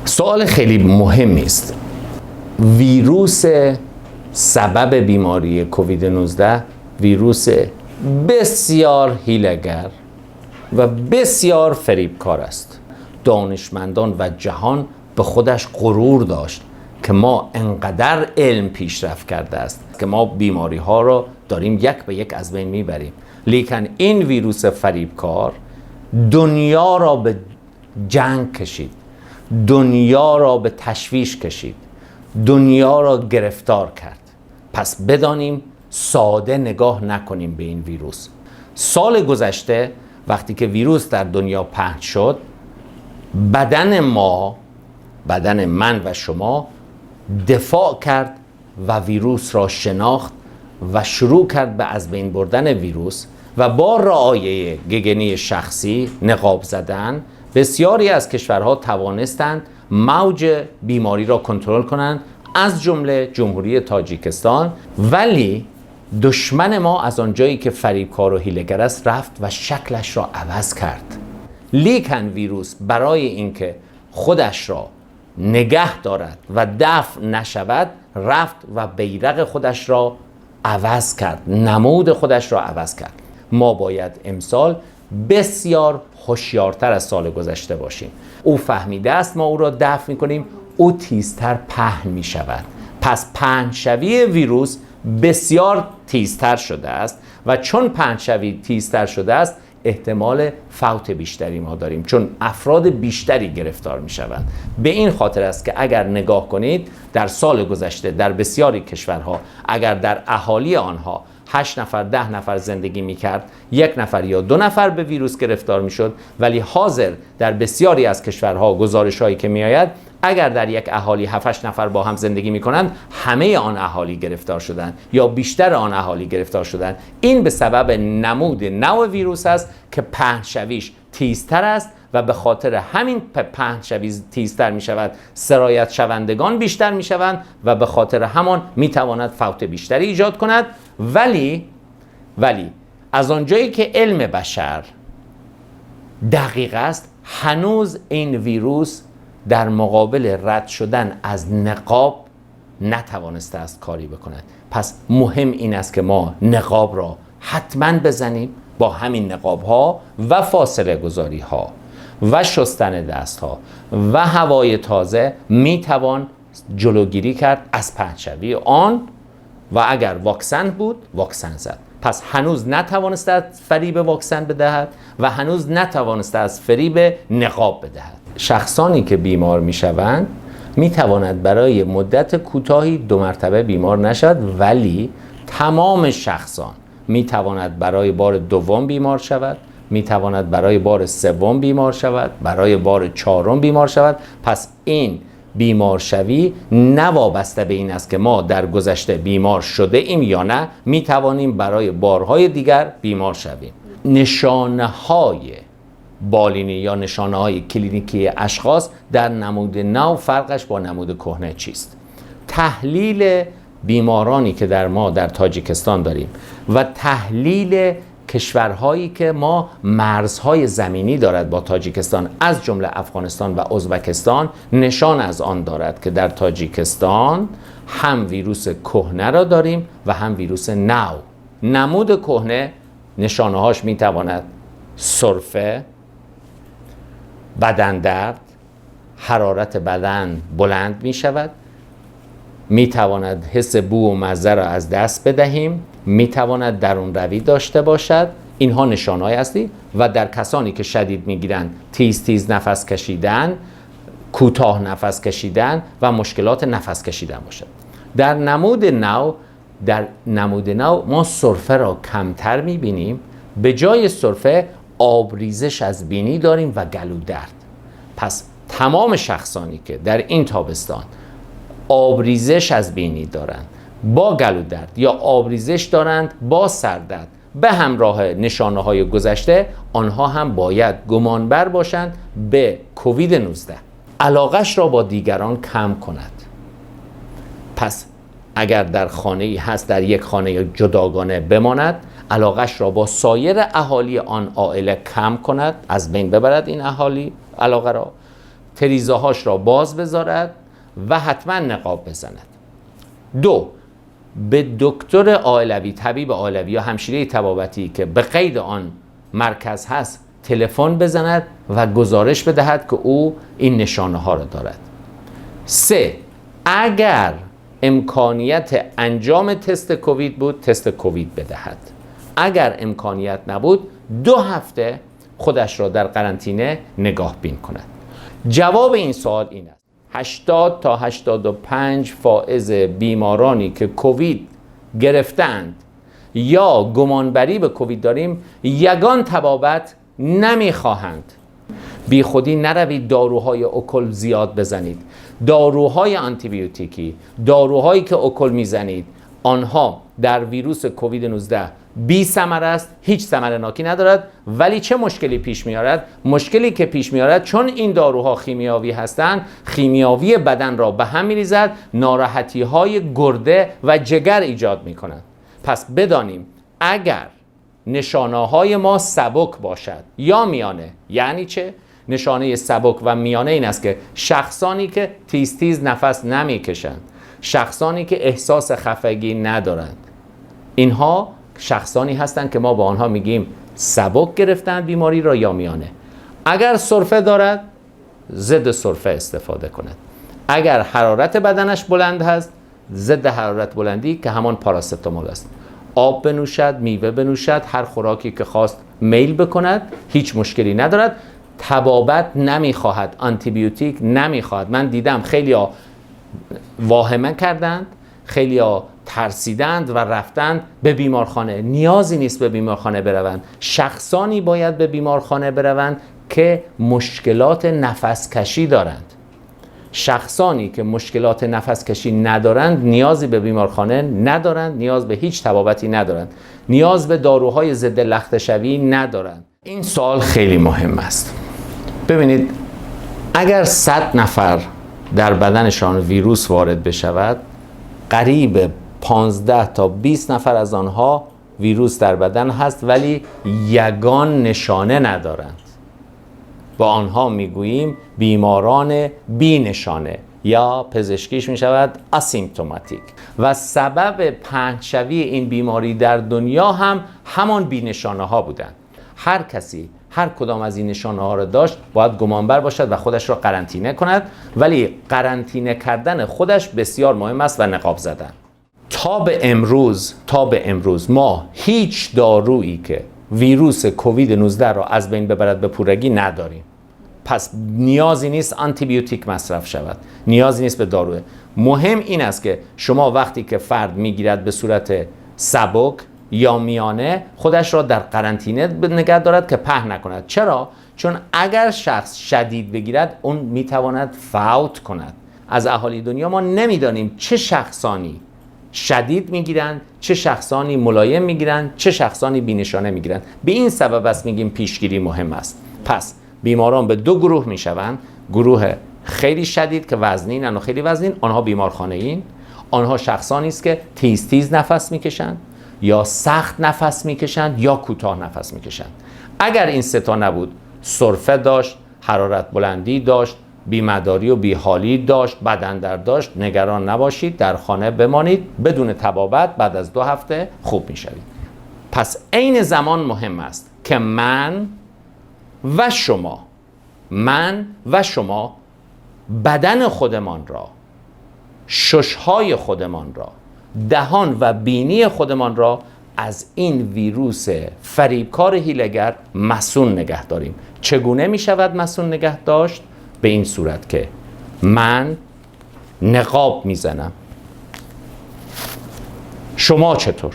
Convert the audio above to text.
سوال خیلی مهمی است. ویروس سبب بیماری کووید 19 ویروس بسیار حیله‌گر و بسیار فریبکار است. دانشمندان و جهان به خودش غرور داشت که ما انقدر علم پیشرفت کرده است که ما بیماری ها را داریم یک به یک از بین میبریم، لیکن این ویروس فریبکار دنیا را به جنگ کشید، دنیا را به تشویش کشید، دنیا را گرفتار کرد. پس بدانیم ساده نگاه نکنیم به این ویروس. سال گذشته وقتی که ویروس در دنیا پهن شد، بدن ما، بدن من و شما دفاع کرد و ویروس را شناخت و شروع کرد به از بین بردن ویروس و با رعایه گیگینی شخصی، نقاب زدن، بسیاری از کشورها توانستند موج بیماری را کنترل کنند، از جمله جمهوری تاجیکستان. ولی دشمن ما از آنجایی که فریبکار و حیله‌گر است رفت و شکلش را عوض کرد. لیکن ویروس برای اینکه خودش را نگه دارد و دفع نشود رفت و بیرق خودش را عوض کرد، نمود خودش را عوض کرد. ما باید امسال بسیار هوشیارتر از سال گذشته باشیم. او فهمیده است ما او را دفع می‌کنیم، او تیزتر پهن می‌شود. پس پهنشوی ویروس بسیار تیزتر شده است و چون پهنشوی تیزتر شده است احتمال فوت بیشتری ما داریم، چون افراد بیشتری گرفتار می‌شوند. به این خاطر است که اگر نگاه کنید در سال گذشته در بسیاری کشورها اگر در اهالی آنها 8 نفر 10 نفر زندگی می‌کرد، 1 نفر یا 2 نفر به ویروس گرفتار می‌شد، ولی حاضر در بسیاری از کشورها گزارش‌هایی که می‌آید اگر در یک اهالی 7-8 نفر با هم زندگی می‌کنند همه آن اهالی گرفتار شدند یا بیشتر آن اهالی گرفتار شدند. این به سبب نمود نوع ویروس است که پهنشویش تیزتر است و به خاطر همین پهنشوی تیزتر می‌شود، سرایت شوندگان بیشتر می‌شوند و به خاطر همان می‌تواند فوت بیشتری ایجاد کند. ولی از آنجایی که علم بشر دقیق است، هنوز این ویروس در مقابل رد شدن از نقاب نتوانسته است کاری بکند. پس مهم این است که ما نقاب را حتما بزنیم، با همین نقاب ها و فاصله گذاری ها و شستن دست ها و هوای تازه میتوان جلوگیری کرد از پهنشوی آن و اگر واکسن بود واکسن زد. پس هنوز نتوانسته از فریب واکسن بدهد و هنوز نتوانسته از فریب نقاب بدهد. شخصانی که بیمار میشوند میتواند برای مدت کوتاهی 2 مرتبه بیمار نشود، ولی تمام شخصان میتواند برای بار دوم بیمار شود، میتواند برای بار سوم بیمار شود، برای بار چهارم بیمار شود. پس این بیمارشوی نه وابسته به این است که ما در گذشته بیمار شده ایم یا نه، میتوانیم برای بارهای دیگر بیمار شویم. نشانه های بالینی یا نشانه های کلینیکی اشخاص در نمود نو فرقش با نمود کهنه چیست؟ تحلیل بیمارانی که در ما در تاجیکستان داریم و تحلیل کشورهایی که ما مرزهای زمینی دارد با تاجیکستان از جمله افغانستان و ازبکستان نشان از آن دارد که در تاجیکستان هم ویروس کهنه را داریم و هم ویروس نو. نمود کهنه نشانه‌هاش میتواند سرفه، بدن درد، حرارت بدن بلند میشود، میتواند حس بو و مزه را از دست بدهیم، میتواند درون روی داشته باشد. اینها نشانه‌های اصلی و در کسانی که شدید میگیرند تیز تیز نفس کشیدن، کوتاه نفس کشیدن و مشکلات نفس کشیدن باشد. در نمود نو ما سرفه را کمتر میبینیم، به جای سرفه آبریزش از بینی داریم و گلو درد. پس تمام شخصانی که در این تابستان آبریزش از بینی دارند با گلو درد یا آبریزش دارند با سردرد به همراه نشانه های گذشته، آنها هم باید گمانبر باشند به کووید 19. علاقش را با دیگران کم کند. پس اگر در خانه‌ای هست، در یک خانه جداگانه بماند، علاقش را با سایر اهالی آن عائله کم کند، از بین ببرد این اهالی علاقه را. تریزه‌هاش را باز بذارد و حتما نقاب بزند. 2، به دکتر عائلوی، طبیب عائلوی یا همشیره طبابتی که به قید آن مرکز هست تلفن بزند و گزارش بدهد که او این نشانه ها را دارد. 3، اگر امکانیت انجام تست کووید بود تست کووید بدهد. اگر امکانیت نبود 2 هفته خودش را در قرنطینه نگاه بین کند. جواب این سوال این است: 80 تا 85 فائز بیمارانی که کووید گرفتند یا گمانبری به کووید داریم یگان طبابت نمیخواهند. بی خودی نروید داروهای اوکل زیاد بزنید. داروهای آنتیبیوتیکی، داروهایی که اوکل میزنید، آنها در ویروس کووید 19 بی ثمر است، هیچ ثمره ناکی ندارد. ولی چه مشکلی پیش میارد؟ مشکلی که پیش میارد چون این داروها خیمیاوی هستند، خیمیاوی بدن را به هم میریزد، ناراحتی های گرده و جگر ایجاد میکند. پس بدانیم اگر نشانه های ما سبک باشد یا میانه، یعنی چه؟ نشانه سبک و میانه این است که شخصانی که تیز تیز نفس نمیکشند، شخصانی که احساس خفگی ندارند، اینها شخصانی هستند که ما با آنها میگیم سبک گرفتن بیماری را یا میانه. اگر سرفه دارد ضد سرفه استفاده کند. اگر حرارت بدنش بلند هست ضد حرارت بلندی که همان پاراستامول است. آب بنوشد، میوه بنوشد، هر خوراکی که خواست میل بکند، هیچ مشکلی ندارد. طبابت نمیخواهد، آنتیبیوتیک نمیخواهد. من دیدم خیلی ها واهمه کردند، خیلی ها ترسیدند و رفتند به بیمارخانه. نیازی نیست به بیمارخانه بروند. شخصانی باید به بیمارخانه بروند که مشکلات نفس کشی دارند. شخصانی که مشکلات نفس کشی ندارند نیازی به بیمارخانه ندارند، نیاز به هیچ طبابتی ندارند، نیاز به داروهای ضد لختشوی ندارند. این سوال خیلی مهم است. ببینید، اگر 100 نفر در بدنشان ویروس وارد بشود، قریب 15 تا 20 نفر از آنها ویروس در بدن هست ولی یگان نشانه ندارند. با آنها میگوییم بیماران بی نشانه یا پزشکیش میشود asymptomatic. و سبب پهنشوی این بیماری در دنیا هم همان بی نشانه ها بودند. هر کسی هر کدام از این نشانه ها را داشت باید گمانبر باشد و خودش را قرنطینه کند، ولی قرنطینه کردن خودش بسیار مهم است و نقاب زدن. تا به امروز ما هیچ دارویی که ویروس کووید 19 را از بین ببرد به پورگی نداریم. پس نیازی نیست آنتیبیوتیک مصرف شود، نیازی نیست به داروه. مهم این است که شما وقتی که فرد میگیرد به صورت سبک یا میانه خودش را در قرنطینه نگه دارد که پهن نکند. چرا؟ چون اگر شخص شدید بگیرد اون میتواند فوت کند. از اهالی دنیا ما نمیدانیم چه شخصانی شدید میگیرند، چه شخصانی ملایم میگیرند، چه شخصانی بی‌نشانه میگیرند. به این سبب است میگیم پیشگیری مهم است. پس بیماران به 2 گروه میشوند: گروه خیلی شدید که وزنینن و خیلی وزنین، آنها بیمارخانه این، آنها شخصانی است که تیز تیز نفس میکشند یا سخت نفس میکشند یا کوتاه نفس میکشند. اگر این سه تا نبود، سرفه داشت، حرارت بلندی داشت، بیمداری و بیحالی داشت، بدن درد داشت، نگران نباشید، در خانه بمانید، بدون طبابت بعد از 2 هفته خوب میشوید. پس عین زمان مهم است که من و شما بدن خودمان را، ششهای خودمان را، دهان و بینی خودمان را از این ویروس فریبکار هیله‌گر مصون نگه داریم. چگونه می شود مصون نگه داشت؟ به این صورت که من نقاب میزنم، شما چطور؟